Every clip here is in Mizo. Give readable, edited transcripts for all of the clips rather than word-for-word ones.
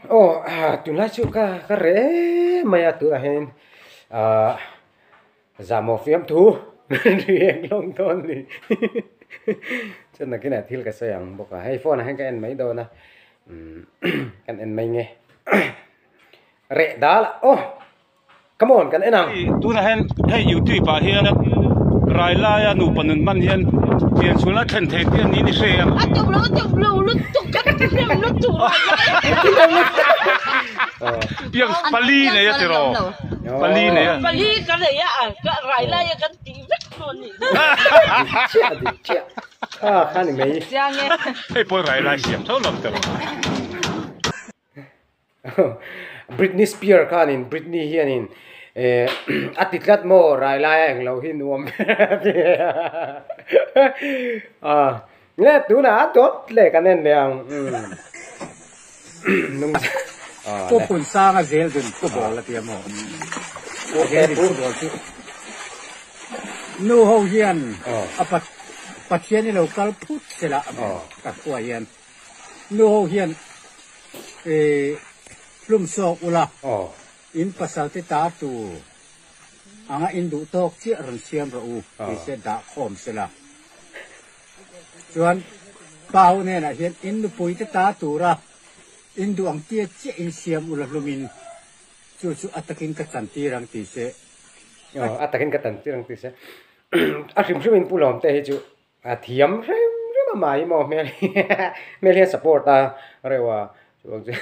Aw tunlai chu ka ka reh em mai a tunah hianin ahh zahmawh fiamthu riak lawng dawn a ni chuan nakinah thil ka sawi ang bawk a hei phone ah hian ka en mai dawn a umm kan en mai nge reh dal ah aw. Come on, kan en ang. Tunah hian hei youtube ah hian rai laia nupa nun hman hian pianchhulna thlen thei tih a ni ni hre ang. A tum lo, a tum lo lutuk, ka ti hlem lutuk rai lai. Piang pali nei a tiraw? Pali nei a. Pali ka nei a, rai laia kan tih vek pawh a nih. Dik chiah, dik chiah. Kha kha ni mai. Chiang e. Hei pawh rai lai siam tho lo tiraw? Britney Spears khanin Britney hianin eh a ti tlat maw rai laia englo hi nuam ber a ti a nge tunah a dawt leh kan en leh ang umm Pu Phunsanga zel dun football a tia maw zel dun football chu nu ho hian a Pathian i lo kal phut sela ka khua hian. Nu ho hian hlum sawk ula, in pasal te ta tur anga in duh tawk chiah rawn siam rawh u ti se dah khawm sela. Chuan pa ho hnenah hian in nupui te ta tura in duh ang tia chiah in siam ula hlumin chu chu a takin ka chantir ang ti se. A takin ka chantir ang ti se. A hrim hrimin Pu Lawmte hi chu A thiam hrem hrem a mai maw hmel hi hmel hian support a reuh a chuang chu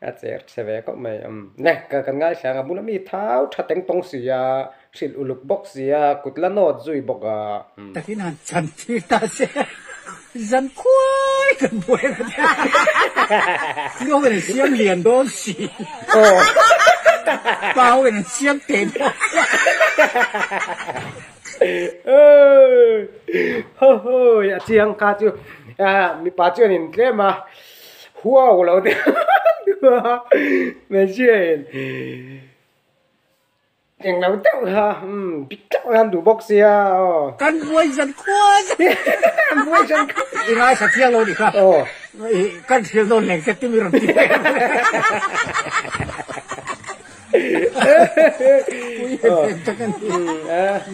a cher chhe ve khawp mai umm ne ka kan ngaithla ang a bula mi thau tha teng tawng si a hrilh uluk bawk si a kut la nawt zui bawk a umm. Takin han chan tir ta se zan khuai kan buai ran a nu ho in an siam lian dawn si pa ho in an siam teh dawn si. Ho ho a chiang kha chu mipa chuan in tlem a huau lo te hmeichhia in englo deuh kha umm bik deuh khan duh bawk sia aw. Kan buai zan khua kan buai zan khua i ngaithla chiang lo ni kha aw kan thil dawn leng te timi rawn ti ve.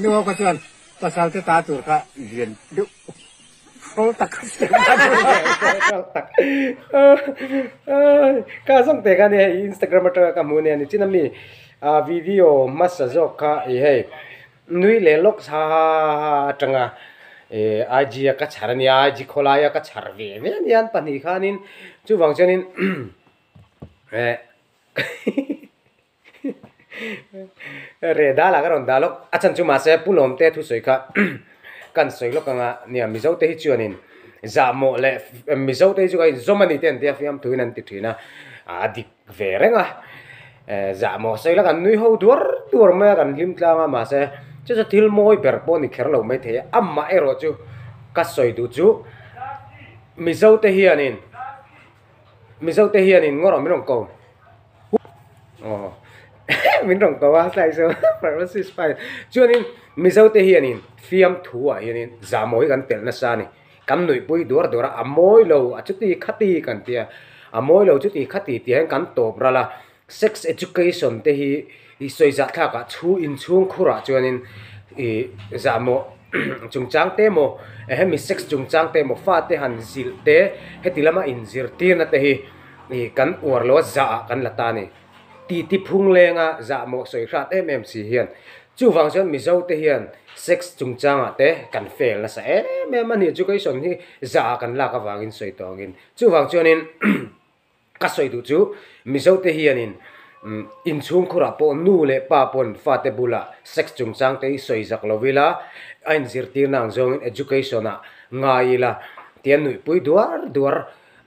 Nu ka chuan pasal te ta tur kha lian deuh hrawl tak tak ka zawng te kha nia Instagram atanga ka hmu nia nichin ami video hmasa zawk kha i hei nui leh lawk ha atanga IG a ka chhar ania IG khawlaia ka chhar ve ve ania an pahnih khanin chuvang chuanin eh Reh dal ah ka rawn dah lawk a chhan chu mahse Pu Lawmte thusawi kha kan sawi lawk anga nia Mizo te hi chuanin zahmawh leh Mizo te hi chu ka inzawm a ni te an tia fiamthu in an ti thin a a dik ve reng a zahmawh sawi la kan nui ho duar duar mai a kan hlim tlang a mahse chu chu thil mawi ber pawh a ni kher lo maithei a amah erawh chu ka sawi duh chu Mizo te hianin. Mizo te hianin ngaw rawh min rawn ko aw min rawn ko a tlai chu pharmacist file chuanin Mizo te hianin fiamthu ah hianin zahmawi kan telh nasa a ni kan nuihpui duar duar a a mawi lo a chuti khati kan tia a mawi lo chuti khati tih hian kan tawp ral a sex education te hi ih sawi zah thlak ah chhu inchhung khur ah chuanin ih zahmawh chungchang te emaw hemi sex chungchang te emaw fate han zilh te heti lama inzirtir na te hi ih kan uar lo a zah ah kan la ta a ni titi phung lenga zahmawh sawi hrat em em si hian chuvang chuan Mizo te hian sex chungchang ah te kan fail nasa em em a ni education hi zah ah kan lak avangin sawi tawh angin chuvang chuanin. Ka sawi duh chu Mizote hianin inchhungkhurah pawh nu leh pa pawn fate bulah sex chungchang te hi sawi zak lo ila, a inzirtirna ang zawngin education ah ngai ila tia nuihpui duar duar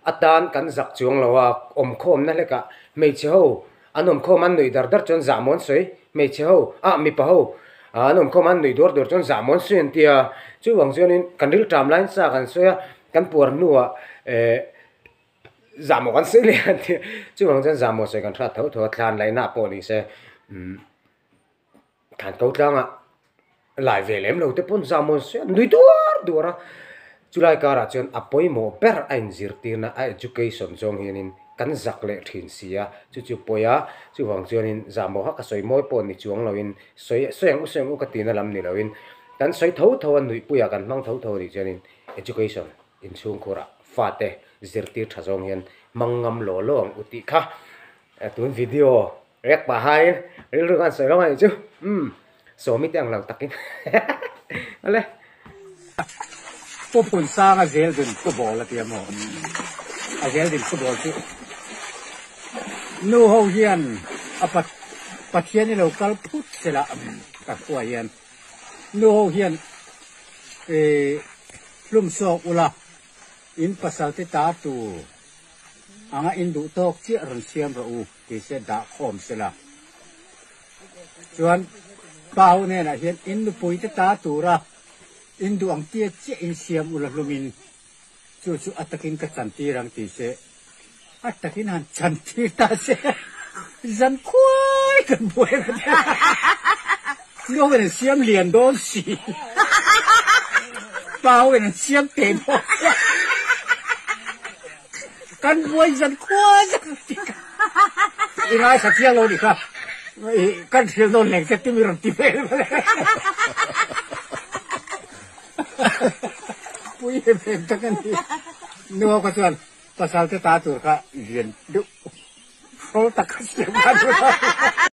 atan kan zak chuang lo a, awmkhawmna hlekah hmeichhe ho an awmkhawm an nuih dar dar chuan zahmawn sawi, hmeichhe ho ah mipa ho an awmkhawm an nuih duar duar chuan zahmawn sawi an ti a, chuvang chuanin kan rilṭam laiin sa kan sawi a, kan puar hnuah eh. Zahmawh kan sawi leh a nia. Chuvang chuan zahmawh sawi kan hrat tho tho a, thlan laihna pawh ni se umm thlan ko tlangah lai ve lem lo te pawn zahmawh an sawi a, nui duar duar a. Chulai karah chuan a pawimawh ber a inzirtirna a education zawng hianin Kan zak leh thin si a, chu chu pawi a, chuvang chuanin zahmawh kha ka sawi mawi pawh ni chuang loin sawi sawi ang u sawi ang u ka tihna lam ni loin kan sawi tho tho a, nuihpuiah kan hmang tho tho a nih chuanin education inchhungkhurah fate zirtir tha zawng hian hmang ngam law law ang u tih kha tun video rek pah hain rilru khan sawi hlawm a nih chu umm sawmi te ang lo takin awle. Pu Phunsanga zeldin football a ti a maw? A zeldin football chu nu ho hian a Pathian i lo kal phut sela ka khua hian nu ho hian hlum sawk ula in pasal te ta tur anga in duh tawk chiah rawn siam rawh u ti se dah khawm sela chuan pa ho hnenah hian in nupui te ta tura In duh ang tia chiah in siam ula hlumin chu chu a takin ka chantir ang ti se, a takin han chantir ta se zan khuai kan buai ran a, nu hoin an siam lian dawn si, pa hoin an siam teh dawn si a, kan buai zan khuai zan ti ka i ngaithla chiang lo nih kha, kan hrilh nawn leng che timi rawn ti vel vel e. Pui em em tak a ni. Nu ho kha chuan pasal te ta tur kha lian deuh hrawl tak kha siam kha duh lo.